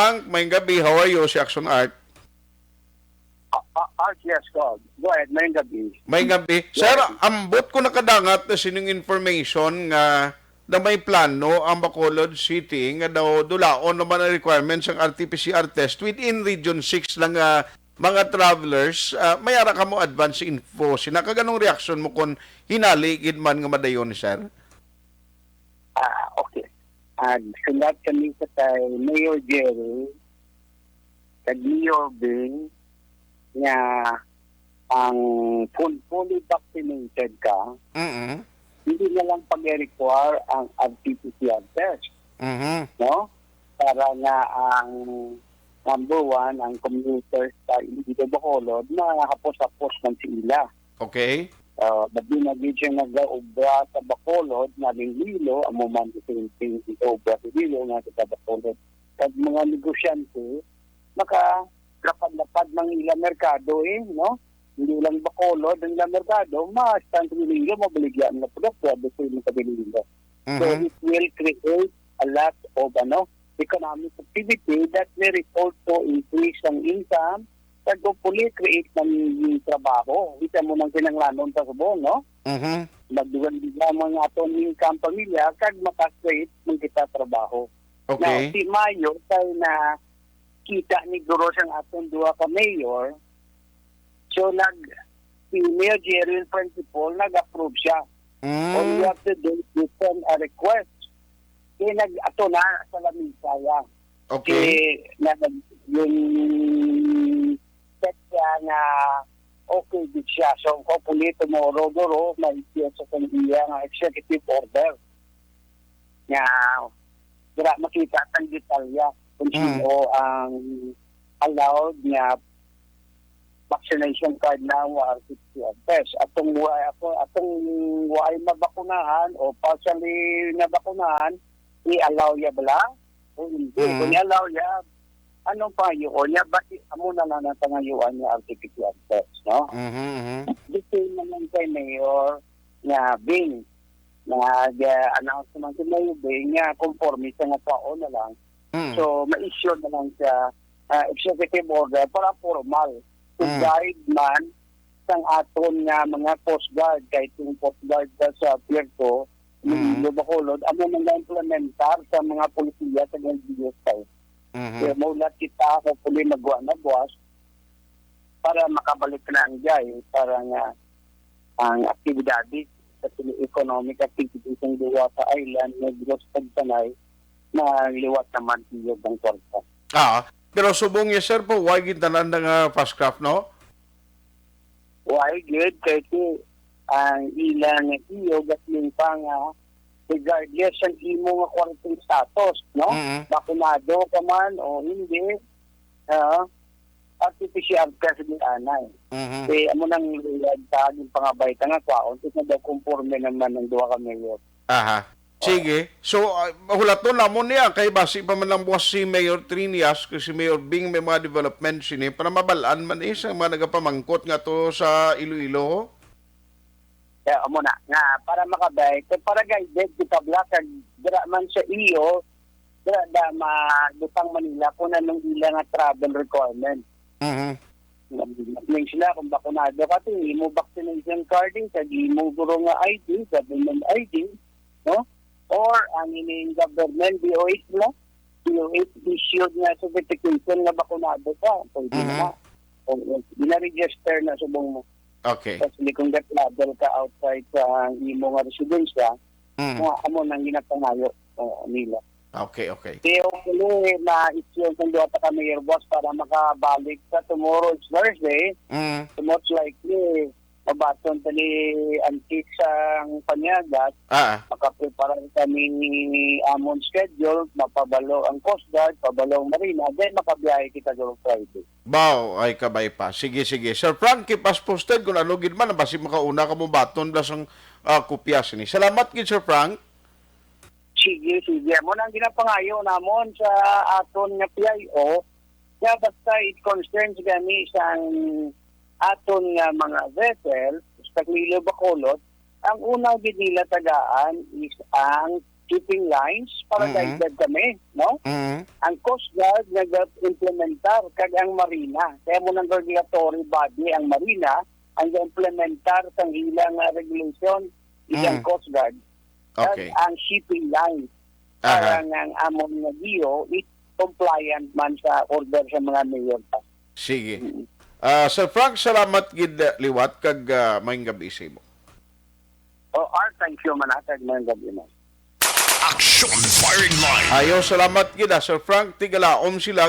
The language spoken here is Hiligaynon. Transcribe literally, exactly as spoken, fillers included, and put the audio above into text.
Frank, may gabi. How are you, si Action Art? Ah, ah, ah, yes, go. Go ahead, may gabi. May gabi. Sir, ambot ko nakadangat na sining information nga na may plano ang Bacolod City nga daw dulaon naman ang requirements sang R T P C R test within Region six lang nga mga travelers. Ah, may ara ka mo advance info. Sina kag anong reaksyon mo kung hinali gid man nga madayon, sir? Ah, okay. Ah, sulat kami sa kay Mayor Jerry, kag Mayor Bing, nga ang full, fully vaccinated ka, Mm. hindi na lang pag-require ang R T P C R test, Mhm. no? Para nga ang number one, ang commuters sa Iloilo Bacolod, mahapos-hapos man sila. Okay. Uh, labi na gid siya nagaobra sa Bacolod, nga Iloilo, amo man the same thing, nagaobra sa Iloilo, nga sa Bacolod. Kag mga negosyante, makalapad-lapad ng ila merkado eh, no? Hindi lang Bacolod ang ila merkado, mas tanto Iloilo, mabaligyan na produkto, at the same sa Iloilo. So, Mhm. it will create a lot of, ano, economic activity that may result to increase ang income, kag hopefully create ng trabaho. Kita mo nang kinanglanon sa subong, no? Mhm. Magdugang-dugang mga aton income pamilya, kag maka-create man kita trabaho. Now, Okay. si Mayo, kay na kita ni Guro sang aton duha ka mayor, so nag, si Mayor Jerry in principle, nag-approve siya. All you Mm. have to do is to send a request. Kaya nag-, ato na sa lamisa ya. Okay. Kaya na, yung set siya nga okay gid siya. So, hopefully tomorrow, Guro, may issue sa kaniya nga executive order. Nga, wala makita ang detalya kung Mm. sino ang allowed nga vaccination card na o R T P C R test. Atong wa-, ako, atong way mabakunahan o partially nabakunahan, i-allow ya bala? O hindi. Mm. Kung i-allow ya, anong pangayoon niya? Ba't i-, amo na lang ang pangayoan niya R T P C R test, no? Mhm, mhm. The same naman kay Mayor nga Bing. Nag-announce naman si Mayor Bing nga conforme sa nga kwaon na lang. Mm. So, ma-issue na lang sa ah, executive order para formal. To Mm. guide man sang aton nga mga Coast Guard, kahit yung Coast Guard ka sa Puerto, Mm. Iloilo, Bacolod, amo man nga implementar sa mga polisiya sa L G U side. Mhm. Kaya maulat kita, hopefully, magwa na buwas para makabalik na ang jay, para nga ang aktibidades sa economic activities ng duwa sa island, Negros, kag Panay, magliwat naman sa iyang kwarta. Ah, pero subong niya, sir, po, why gid tanan na nga fast craft, no? Why good? Kay ang ilang iyo, gasling pa nga, regardless ang imo nga quarantine status, no? Mhm. Bakunado ka man o hindi, ah, R T P C R test din anay. Mhm. Kay amo nang luyag sa aking pangabay ka nga kwaon, ito na daw konforme naman ng duha ka mayor. Aha. Sige. So, ah, hulaton namon niya kay basi pa man lang buwas si Mayor Trinas, kay si Mayor Bing may mga development sini para mabalaan man eh sa mga nagapamangkot nga to sa Iloilo. Kaya amo na, nga para makabay, kay para guided kita bla, kag dira man sa iyo, dira da mabutang Manila kung anong ila nga travel requirement. Mhm. Ning sila kung bakunado ka, to imo vaccination card, eh, kag imo guro nga I D, government I D, no? Or ang ining government, D O H, no? D O H issued nga certification nga bakunado ka. Pwede Mhm. na. O, o, gina-register na subong mo. Okay. Tapos, hindi kung travel ka outside sa imo nga residensya, Mhm. nga amo nang ginapangayo, o, nila. Okay, okay. Kaya hopefully, ma-issue ang duha pa ka mayor boss para makabalik sa tomorrow, it's Thursday. Mm. So most likely, mabaton pa ni Antique sang panyagas, Ah, makaprepara kami ni amon schedule, mapabalo ang Coast Guard, pabalo ang Marina, then makabiyahe kita sa Friday. Bao, ay kabay pa. Sige, sige. Sir Frank, keep us posted kung ano gid man, basi makauna ka mo baton blas ang ah, kopya sini. Salamat gid, Sir Frank. Sige, sige. Amo na ang ginapangayo namon sa aton nga P I O, nga basta it concerns gani sang aton nga mga vessel, sa Iloilo, Bacolod, ang una gid nila tagaan is ang shipping lines para Mhm. guided kami, no? Mhm. Ang Coast Guard nag-implementar kag ang Marina. Kaya mo nang regulatory body ang Marina ang implementar sang ilang ah, regulation is ang Mm. Coast Guard. Kag Okay. ang shipping line para Aha. nga ang amon nga D O is compliant man sa order sa mga mayor pa. Sige. Mm. Ah, Sir Frank, salamat gid uh, liwat kag uh, maayong gabi sa imo. O R, thank you man, ah, kag maayong gabi man. Aksyon Firing Line. Ayo, salamat gid ah, Sir Frank. Tigalaom sila